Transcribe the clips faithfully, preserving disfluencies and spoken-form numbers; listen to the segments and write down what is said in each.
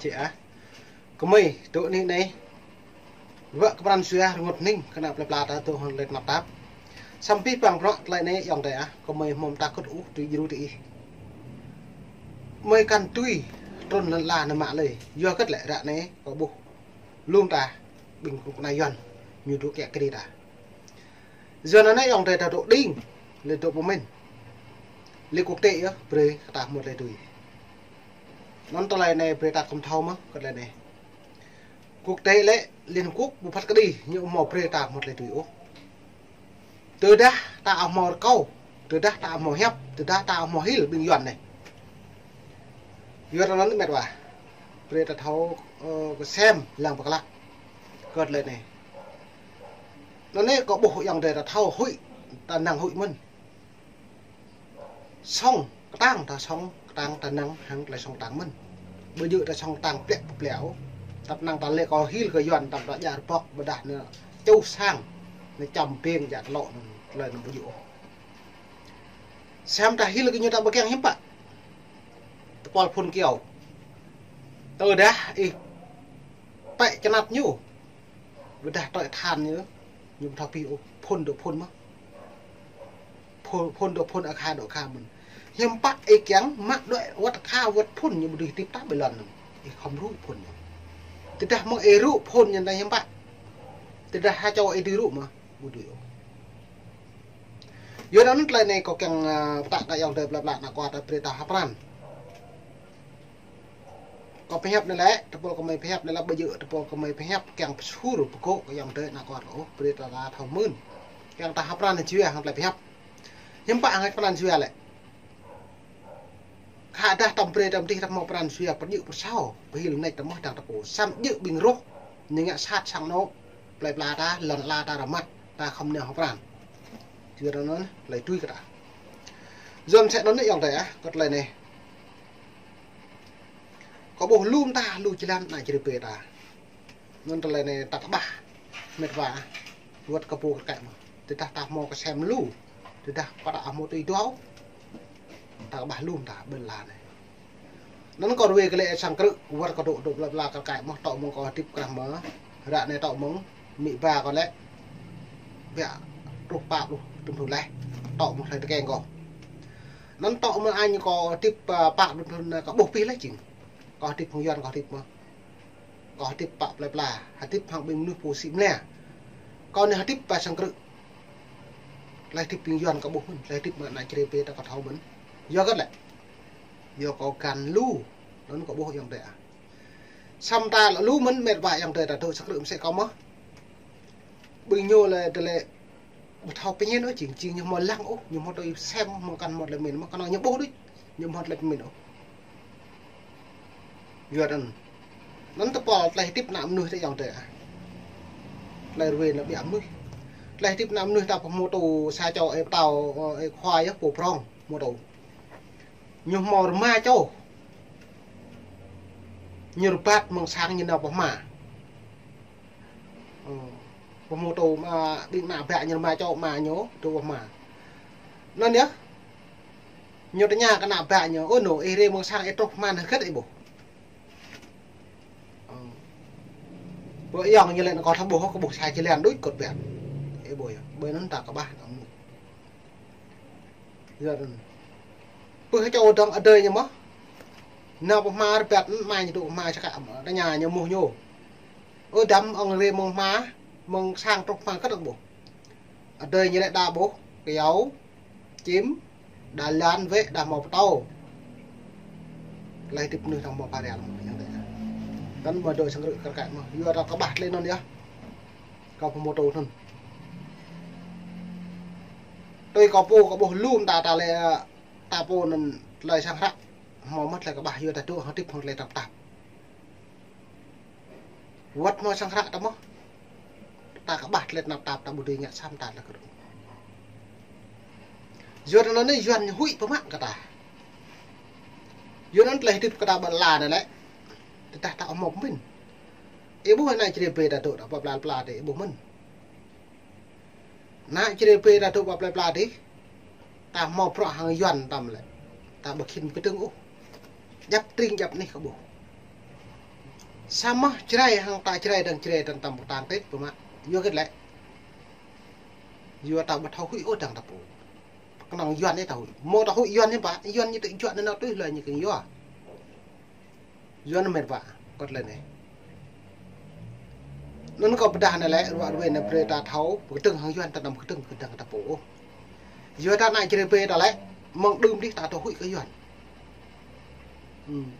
Či ah. Kơmơi, tŭ anai anai. Wơ̆t kơ pran jua rơngot hning, kơ ană plơi pla ta tŭ hăng lĕ tơnap tap. Samơ̆ pih păng bruă tơlơi anai ayŏng adơi ah, kơmơi hmâo mơta kơ̆t ôh tui djru tui ih. Kơmơi kăn tui trŭn lŏn ala anai mă lơi. Yua hơget lĕ ră anai kâo ƀuh. Lŏm ta, ƀing kơnuk kơna Yuan, ñu dŏ kiă kriê ta. Yua anŭn anai ayŏng adơi ta dŏ đing, lĕ dŏ pơmĭn. Lĕ quốc tế yơh, brơi kơ ta hmâo tơlơi tui. Anŭn tơlơi anai brơi ta khŏm thâo mơ̆, kơ tơlơi anai. Quốc tế lĕ Liên Hợp Quốc ƀu phat kơđi, ñu hmâo brơi ta hmâo tơlơi tui ôh. Tơdah ta hmâo rơkâo, tơdah ta hmâo hiăp, tơdah ta hmâo hil ƀing Yuan anai. Yuan anŭn mĕt wa. Brơi ta thâo, ơ, kơsem lăng pơklă. Kơ tơlơi anai. Anŭn anai kâo ƀuh ayŏng adơi ta thâo huĭ, ta năng huĭ mơ̆n. Sŏng kơtang ta sŏng kơtang ta năng hăng tơlơi sŏng kơtang mơ̆n. Ƀu djơ̆ ta sŏng kơtang plĕ pơplĕ ôh. Tăp năng ta lĕ kâo hil kơ Yuan tăp ta djă rơbŏk ƀơdah anai čuh sang. Anai čăm ƀing djă tơlŏ anŭn tơlơi anŭn ƀu djơ̆ ôh. Samơ̆ ta hil kơ ñu ta ƀu kiăng hiư̆m pă. Tơpul phŭn kyâo. Tơdah ih pĕ čơnăt ñu. Ƀơdah tơlơi than ñu, ñu ƀu thâo pih ôh, phŭn dŏ phŭn mơ̆n. Phŭn, phŭn dŏ phŭn, akha dŏ akha mơ̆n. Hiư̆m pă ih kiăng mă đuaĭ wơ̆t akha wơ̆t phŭn ñu ƀu dưi hơdip ta ƀơi lŏn anŭn. Ih khŏm rŭ phŭn ñu. Tơdah mơ̆ng ih rŭ phŭn ñu anai hiư̆m pă. Tơdah ha čô ih dưi rŭ mơ̆n, ƀu dưi ôh. Yua anŭn tơlơi anai kâo kiăng, ơ, pơtă kơ ayŏng adơi plơi pla ană kual ta brơi ta hơpran. Kâo pơhiăp anai lĕ, tơpul kơmơi pơhiăp anai lĕ, ƀu djơ̆ tơpul kơmơi pơhiăp kiăng pơsur pơgŏ kơ ayŏng adơi ană kual ôh, brơi ta thâo mơ̆n. Kiăng ta hơpran jua hăng tơlơi pơhiăp. Hiư̆m pă hăng hơpran jua lĕ. Khă dah tơm brơi tơm dih ta hmâo pran jua pơdjơ̆ pơsao, pơhil mơneč ta mơ̆ dang ta pô. Samơ̆ djơ̆ ƀing roh, ñu ngă sat sang anŏ, plơi pla ta, lŏn ala ta rơmat, ta khŏm nao hơpran. Jua anŭn, tơlơi tui kơ ta. Yua mơsĕ anŭn anai ayŏng adơi ah, kơ tơlơi anai. Kâo ƀuh lŏm ta, lu jơlan ană čơrê bê ta. Anŭn tơlơi anai ta kơƀah. Mĕt wa. Wơ̆t kơ pô kơ kĕ mơ̆. Tơdah ta hmâo kơsem lu. Tơdah pă ta hmâo tui dua. Ta kơƀah lŏm ta ƀơi lŏn anai. Anŭn kâo ruai kơ lĕ sang krư̆. Wơ̆t kơ dŏ dŏ plơi pla kơ kĕ mơ̆ tŏ mơ̆ng kâo hơdip krah mơ̆. Ră anai tŏ mơ̆ng amĭ ba kâo lĕ. Biă truh pă pluh tơm thŭn laih. Tŏ mơ̆ng tơlơi tơkeng kâo. Anŭn tŏ mơ̆ng añ kâo hơdip, ơ, pă pluh tơm thŭn kâo ƀuh pih laih jing. Kâo hơdip hăng Yuan kâo hơdip mơ̆. Kâo hơdip pă plơi pla, hơdip hăng ƀing mơnuih pô sĭ mơnia. Kâo anai hơdip pơ sang krư̆. Tơlơi hơdip ƀing Yuan kâo ƀuh mơ̆n, tơlơi hơdip mơ̆ng ană čơrê bê ta kâo thâo mơ̆n. Yua hơget lĕ. Yua kâo găn lu, anŭn kâo ƀuh ayŏng adơi ah. Samơ̆ ta lu mơ̆n mĕt wa ayŏng adơi ta dŏ sang krư̆ mơsĕ kâo mơ̆. Ƀing ñu lĕ tơlơi ƀu thâo pơñen ôh jing, jing ñu hmâo lăng ôh, ñu hmâo tui sem, hmâo kăn hmâo tơlơi pơmĭn, hmâo kăn ñu ƀuh đôč, ñu hmâo tơlơi pơmĭn ôh. Yua anŭn. Anŭn tơpul tơlơi hơdip ană mơnuih ta ayŏng adơi ah. Tơlơi ruai ană ƀiă mơnuih. Tơlơi hơdip ană mơnuih ta pơhmutu sa čô ơi pơtao, ơi khua yơh pô prong hmutu. Ñu hmâo rơma čô. Ñu rơbat mơ̆ng sang ñu nao pơ hma. Ơ, pơhmutu, ơ, ƀing ană bă ñu rơma čô ama ñu, tŭ pơ hma. Anŭn yơh. Ñu tơña kơ ană bă ñu, ơ nô, ih rai mơ̆ng sang ih truh hma anai hơget ih ƀuh. Ơ. Pơ ayŏng ñu lĕ anŭn kâo thâo ƀuh, kâo ƀuh sa jơlan đôč kơt biă. Ih ƀuh yơh, ƀơi anŭn ta kơƀah ană mơnuih. Yua anŭn. Pơ čô dŏng adơi ñu mơ̆. Nao pơ hma rơbat anŭn ama ñu tŭ pơ hma čơkă mơ̆. Tơña ñu mơ̆ ñu. Ơ dăm ŏng rai mơ̆ng hma, mơ̆ng sang truh hma hơget ŏng ƀuh. Adơi ñu lĕ đa ƀuh, kyâo, čim, đa lan wĕ, đa hmâo pơtâo. Tơlơi hơdip mơnuih ta hmâo pha rel mơ̆, ayŏng adơi. Anŭn mơ̆ dŏ sang krư̆ kơ kĕ mơ̆. Yua ta kơƀah tơlơi anŭn yơh. Kâo pơhmutu anŭn. Tui kâo pô kâo ƀuh lŏm ta ta lĕ, ta pô anŭn tơlơi sang hră. Hmâo mơ̆ tơlơi kơƀah yua ta dŏ hơdip hăng tơlơi tơnap tap. Wơ̆t hmâo sang hră ta mơ̆. Ta kơƀah tơlơi tơnap tap ta ƀu dưi ngă sa mơta tơlơi kơdŭn. Yua anŭn anai Yuan ñu huĭ pơmă kơ ta. Yua anŭn tơlơi hơdip kơ ta ƀơi lŏn anai lĕ. Tơdah ta hmâo pơmĭn. Ih ƀuh ană čơrê bê ta dŏ ta pơ plơi pla adih, ih ƀuh mơ̆n. Ană čơrê bê ta dŏ pơ plơi pla adih. Ta hmâo bruă hăng Yuan tơm lĕ. Ta ƀu khĭn pơdơ̆ng ôh. Djăp tring djăp anih kơ ƀuh. Samơ̆ Jrai hăng ta Jrai dơ̆ng Jrai dơ̆ng tăm pơtang tĕt pơmă. Yua hơget lĕ? Yua ta ƀu thâo huĭ ôh dơ̆ng ta pô. Kơnơ̆ng Yuan anai ta huĭ. Mơ̆ ta huĭ Yuan hiư̆m pă, Yuan ñu tŭ juă anŭn tui hlơi ñu kơnơ̆ng yua. Yuan mĕt wa, kơ̆t lĕ anai. Anŭn kâo pơdah anai lĕ, ruă ruai anai brơi ta thâo, pơkơdơ̆ng hăng Yuan ta anăm pơkơdơ̆ng kơdơ̆ng ta pô ôh. Yua ta ană Jrai ƀe ta lĕ, mơ̆ng đưm dih ta thâo huĭ kơ Yuan. Hmm.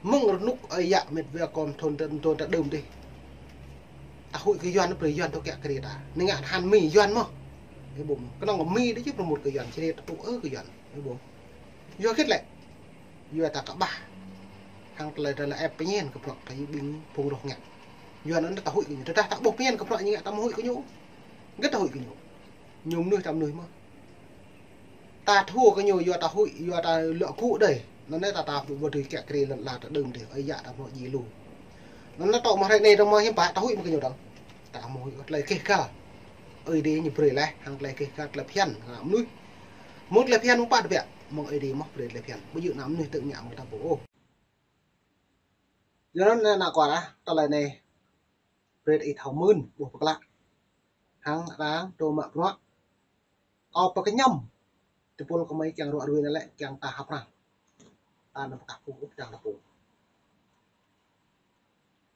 Mơ̆ng rơnŭk ơi yă mĕt wa kơ thun ta, thun ta đưm dih. Ta huĭ kơ Yuan, brơi Yuan thâo kiă kriê ta. Anai ngă tơhan Mi Yuan mơ̆n. Ơ ƀuh mơ̆n. Kơnơ̆ng Mi dih či pơrơmut kơ Yuan, Jrai ta tŭ ư kơ Yuan. Ơ ƀuh. Yua hơget lĕ? Yua ta kơƀah. Hăng tơlơi tơlơi ĕp pơñen kơ bruă kơ ƀing phung roh ngă. Yuan anŭn ta huĭ kơ ñu. Tơdah ta ƀuh pơñen kơ bruă ñu ngă ta mơ̆ huĭ kơ ñu. Hơget ta huĭ kơ ñu. Ñu mơnuih ta mơnuih mơ̆n. Ta thâo kơ ñu yua ta huĭ, yua ta lŏ gŭ đơi. Anŭn anai ta ta ƀu ƀu dưi kiă kriê lŏn ala ta đưm dih. Ơi yă ta hmâo djai lu. Anŭn anai tŏ mơ̆ hrơi anai dơ̆ng mơ̆ hiư̆m pă ta huĭ mơ̆ kơ ñu dơ̆ng. Ta hmâo huĭ tơlơi keh kal. Ơi Adai ñu brơi laih hăng tơlơi keh kal tơlơi phiăn hăng ană mơnuih. Mơ̆ng tơlơi phiăn mơ̆ng pă tơbiă, mơ̆ng Ơi Adai mơ̆n brơi tơlơi phiăn. Ƀu djơ̆ ană mơnuih tŭ ngă mơ̆ng ta pô ôh. Yua anŭn ană kâo ah, tơlơi anai brơi ih thâo mơ̆n, ƀuh pơklă. Hăng arăng tŭ mă bruă. Kâo pơkơñăm. Tơpul kơmơi kiăng ruă ruai anai lĕ kiăng ta hăp răng. Ta anăm pơkă pŭ ôh kiăng ta pŭ.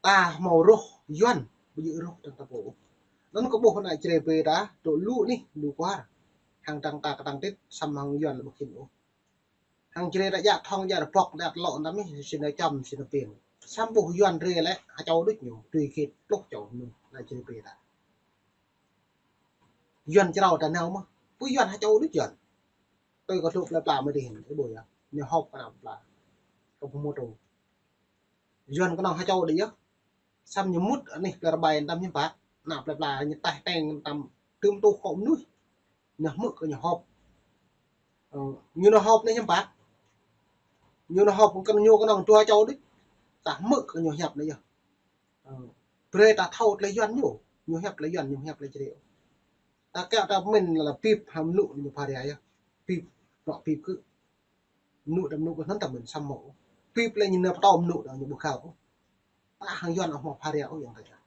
Ta hmâo roh Yuan, ƀu djơ̆ roh dơ̆ng ta pô ôh. Anŭn kâo ƀuh ană Jrai ƀe ta, tŭ lu anih, lu kwar. Hăng dơ̆ng ta kơtang tĕt, samơ̆ hăng Yuan lĕ ƀu khĭn ôh. Hăng Jrai ta djă thŏng djă rơbŏk djă tơlŏ anŭn mơ̆n, sĭ anai čăm, sĭ anai ping. Samơ̆ ƀuh Yuan rai lĕ, ha čô đôč ñu, tui kĕt pluh čô ñu, ană Jrai ƀe ta. Yuan črâo ta nao mơ̆n. Pui Yuan ha čô đôč Yuan. Tui kâo tŭ plơi pla mơ̆ dih, ơ ƀuh yơh. Ñu họp kơ ană plơi pla. Kâo pơhmutu. Yuan kơnơ̆ng ha čô đôč yơh. Samơ̆ ñu mŭt anih plơi rơbai tăm hiư̆m pă. Ană plơi pla ñu taih teng tăm tŭm tŭ kơ mơnuih. Ñu hmư̆ kơ ñu họp. Ơ, ñu nao họp anai hiư̆m pă. Ñu nao họp kơ ñu kơnơ̆ng dua čô đôč. Ta hmư̆ kơ ñu hiăp anai yơh. Ơ, brơi ta thâo tơlơi Yuan ñu, ñu hiăp tơlơi Yuan, ñu hiăp tơlơi Jrai. Ta kiăng ta pơmĭn lĕ bip hăng mơnŭ ñu pha ria yơh. Bip, rŏ bip kơ. Mơnŭ đa mơnŭ kơ anŭn ta pơmĭn samơ̆. Bip lĕ ñu nao pơtô mơnŭ đa ñu ƀu gao. Ta hăng Yuan ƀu hmâo pha ria ôh ayŏng adơi.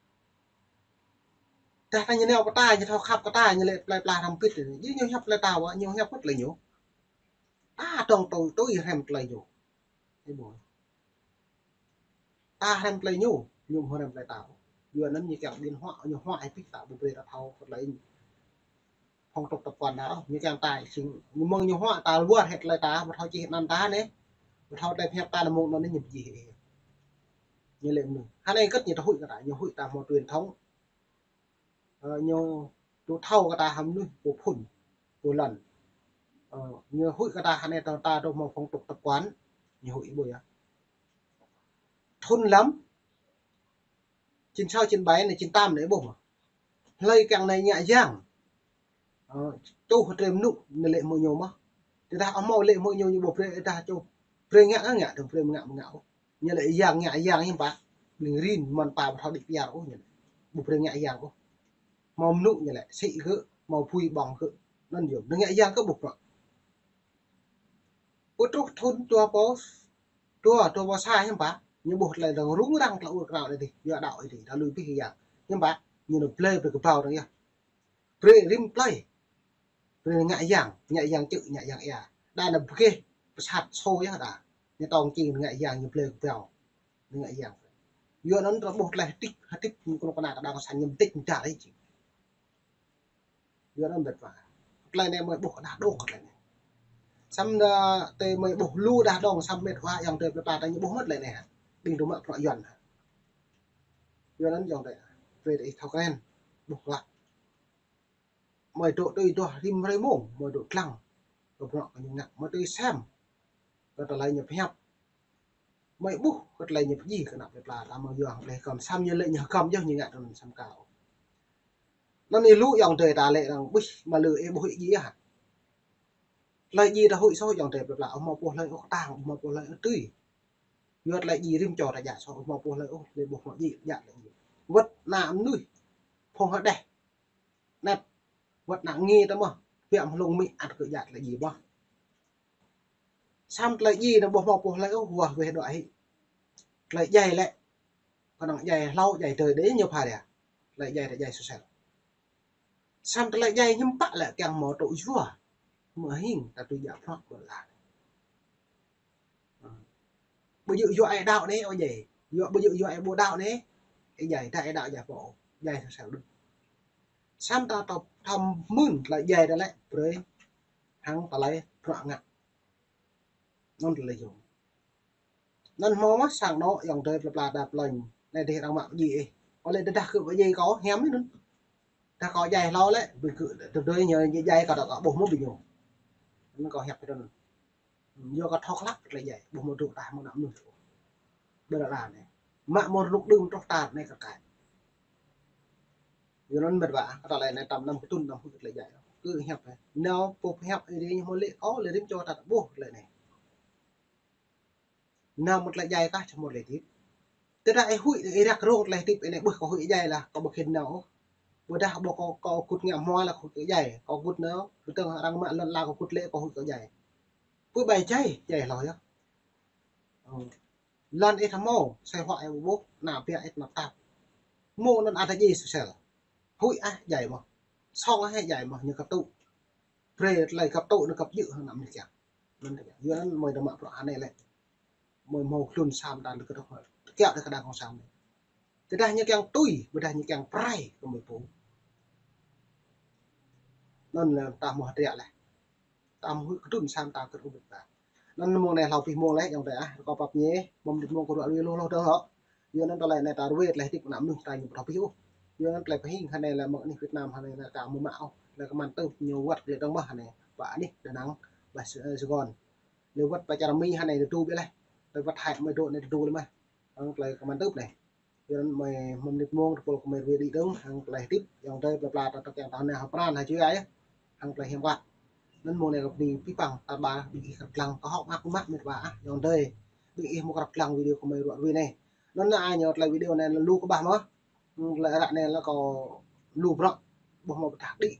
Tơdah ta ñu nao pơtă, ñu thâo khăp kơ ta, ñu lĕ plơi pla răm pit. Ñu, ñu hiăp tơlơi ta wă, ñu hiăp mơ̆ tơlơi ñu. Ta dŏng tui, tui hrăm tơlơi ñu. Ơ ƀuh. Ta hrăm tơlơi ñu, ñu ƀu hrăm tơlơi ta. Yua anŭn ñu kiăng biên họa, ñu họa ih pih ta ƀu brơi ta thâo kơ tơlơi ñu. Phong tục tập quán ta, ñu kiăng ta sĭt, ñu mơ̆ng ñu họa ta luar hĕt tơlơi ta, ƀu thâo čih anăn ta anai. Ƀu thâo tơlơi pơhiăp ta anai mơ̆ng anŭn anai ñu pơjih ih. Ñu lĕ mơnuih. Hơnai kơ̆t ñu ta huĭ kơ ta, ñu huĭ ta hmâo truyền thống. Ơ, ñu tŭ thâo kơ ta hăng mơnuih pô phŭn, pô lŏn. Ơ, ñu huĭ kơ ta hơnai ta, ta tŭ hmâo phong tục tập quán. Ñu huĭ ƀuh yơh. Thŭn lăm, chín sáu, chín bảy anai, chín tám anai ƀuh mơ̆. Hlơi kiăng anai ngă yang. Ơ, čuh hơdrơi mơnŭ anai lĕ hmư̆ ñu mơ̆n. Tơdah ƀu hmâo lĕ hmư̆ ñu, ñu ƀu brơi, tơdah čuh brơi ngă ngă, tơdah brơi ngă ngă. Ñu lĕ yang ngă yang hiư̆m pă. Ƀing rin mơ̆n pă ƀu thâo đĭ piar ôh ñu lĕ. Ƀu brơi ngă yang ôh. Hmâo mơnŭ ñu lĕ, sĭ gơ̆, hmâo bui ƀơ̆ng gơ̆. Anŭn yơh, anai ngă yang kơ ƀuh prăk. Pơtruh thŭn dua rơbâo, dua, dua rơbâo sa hiư̆m pă, ñu ƀuh tơlơi dơ̆ng rŭng răng tơlơi ur krao anai dih, yua đaŏ anai dih, ta lui pih yang. Hiư̆m pă, ñu nao blơi brơi kơƀâo dơ̆ng yơh. Brơi rĭm plơi. Brơi ngă yang, ngă yang čư̆, ngă yang ia. Đa nao bơgêh, pơsat sô yơh đa. Ñu tŏng čing ngă yang, ñu blơi kơƀâo. Ngă yang. Yua anŭn ta ƀuh tơlơi hơdip, hơdip ñu kơnuk kơna kơ đa kơ săn ñu mơdĕč mơdar ih čing. Yua anŭn mĕt wa. Tơlơi anai mơi ƀuh kơ đah dŏng tơlơi anai. Samơ̆ đa tơlơi mơi ƀuh lu đah dŏng samơ̆ mĕt wa ayŏng adơi plơi pla ta ñu ƀuh mơ̆ tơlơi anai hă. Ƀing tŭ mă bruă Yuan hă. Yua anŭn ayŏng adơi. Brơi ih thâo kơnang. Ƀuh klă. Mơi dŏ tui duah rĭm hrơi mông, mơi dŏ lăng. Kơ bruă kơ ñu ngă, mơi tui sem. Kơ tơlơi ñu pơhiăp. Mơi ƀuh kơ tơlơi ñu pơjing kơ ană plơi pla ta mơ̆ng yua hăng plơi hơgŏm, samơ̆ ñu lĕ ñu hơgŏm yơh ñu ngă tơlơi anŭn samơ̆ kâo. Anŭn ih lu ayŏng adơi ta lĕ arăng ƀuh mă lư ih ƀuh ih djai hă. Tơlơi djai ta huĭ soh ayŏng adơi plơi pla, ƀu hmâo pô hlơi ôh kơtang, ƀu hmâo pô hlơi ôh tui. Yua tơlơi djai rĭm čô ta djă soh, ƀu hmâo pô hlơi ôh, lĕ ƀuh hmâo djai, djă tơlơi djai. Wơ̆t ană mơnuih, phung hơđeh, anet, wơ̆t ană nge ta mơ̆n, biă mơ̆ng hlung amĭ ăt kơ djă tơlơi djai ƀuh. Samơ̆ tơlơi djai anai ƀu hmâo pô hlơi ôh, wah weh đuaĭ hĭ. Tơlơi djai lĕ, Kơnơ̆ng djai hlâo, djai tơdơi ñu pha ria. Tơlơi djai, tơlơi djai sosel. Samơ̆ tơlơi djai hiư̆m pă lĕ kiăng hmâo tŭ yua. Hmâo hing ta tui djă prŏk ƀơi lăn. Ƀu djơ̆ yua ai đaŏ anai ôh djai. Yua, ƀu djơ̆ yua ai ƀu đaŏ anai. Ih djai, ta ai đaŏ djai pô. Djai sosel đôč. Samơ̆ ta tŏ, tŏ mưn tơlơi djai ta lĕ brơi hăng tơlơi prŏk ngă. Anŭn tơlơi yôm. Anŭn hmâo mơ̆ sang anŏ ayŏng adơi plơi pla ta plơi. Anai dih arăng mă pơdjai ih. Kâo lĕ tơdah kơ pơdjai kâo hiam ih anŭn. Tơdah kâo djai hlâo lĕ, ƀing gơ̆ tơdơi ñu djai kâo ta kâo ƀuh mơ̆ ƀing ñu. Anŭn kâo hiăp ih anŭn. Yua kâo thâo klă tơlơi djai, ƀuh mơ̆ dŏ tah mơ̆ ană mơnuih. Ƀơi lăn anai. Mă mơ̆ rơnŭk đưm truh tar anai kơ kai. Yua anŭn mĕt wa, kơ tơlơi anai tăm năm kơtŭn năm huĭ tơlơi djai. Kơ hiăp ih. Nao pô hiăp ih dih ñu hmâo lĕ kâo, lĕ rĭm čô ta ƀuh tơlơi anai. Nao mơ̆ tơlơi djai kah čơmơ̆ tơlơi hơdip. Tơdah ih huĭ, ih răk rông tơlơi hơdip anai ƀuh kâo huĭ djai lah, kâo ƀu khĭn nao ôh. Ƀôdah ƀu kâo, kâo gŭt ngă hmua lah kâo huĭ djai. Kâo gŭt nao, tơdang arăng mă lŏn ala kâo gŭt lĕ kâo huĭ kâo djai. Pơ ƀai djai, djai hlâo yơh. Ơ. Lŏn ih hmâo, sai huă ih ƀuh, ană ƀiă ih tơnap tap. Hmâo anŭn ăt djai sosel. Huĭ ah djai mơ̆. Song ah djai mơ̆, ñu kơtŭ. Brơi tơlơi kơtŭ ñu kơtŭ hăng ană mơnuih kiăng. Anŭn tơlơi. Yua anŭn mơi ta mă prŏk anai lĕ. Mơi hmâo klun sam ta lĕ kơtŭ. Kiăng ta kơdang kông sam anai. Tơdah ñu kiăng tui, ƀôdah ñu kiăng pơrai kơ mơi pô. Anŭn lĕ ta hmâo hơdră lĕ. Ta hmâo huĭ kơtŭn sam ta kơtŭ ƀĕ ta. Anŭn mông anai hlâo pih mông lĕ ayŏng adơi ah, rơkâo pap ñe, mơ̆ng mơnit mông kâo ruă rui hluh hluh dơ̆ng hŏ. Yua anŭn tơlơi anai ta ruai tơlơi hơdip ană mơnuih ta ñu ƀu thâo pih ôh. Yua anŭn tơlơi pơhing hơnai lĕ mơ̆ng anih Việt Nam hơnai lĕ ka mơ̆ mă ôh. Lĕ kơmăn tơ̆ ñu wơ̆t lĕ dơ̆ng mơ̆ hơnai. Pơ anih Đà Nẵng, pơ Sài Gòn. Lĕ wơ̆t pơ čar Mi hơnai tơdu biă lĕ. Lĕ wơ̆t hai mơi dŏ anai tơdu lĕ mơ̆. Anŭn tơlơi kơmăn tơ̆ anai. Yua anŭn mơi mơnit mông tơpul kơ mơi ruai đĭ dơ̆ng hăng tơlơi hơdip ayŏng adơi plơi pla ta tơkeng ta hơnai hơpran hơjui ai. Hăng tơlơi hiam klă. Anŭn mông anai kâo bơni pih păng ta ƀă ƀing ih krăp lăng kơ hŏk mă kơ mă mĕt wa ah ayŏng adơi. Ƀing ih mơ̆ krăp lăng video kơ mơi ruă rui anai. Anŭn anai ñu tơlơi video anai lu kơ ƀah mơ̆. Tơlơi ră anai lĕ kâo lu brŏk. Ƀuh mơ̆ pơdah đĭ.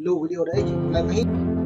Lu video đơi tơlơi pơhing.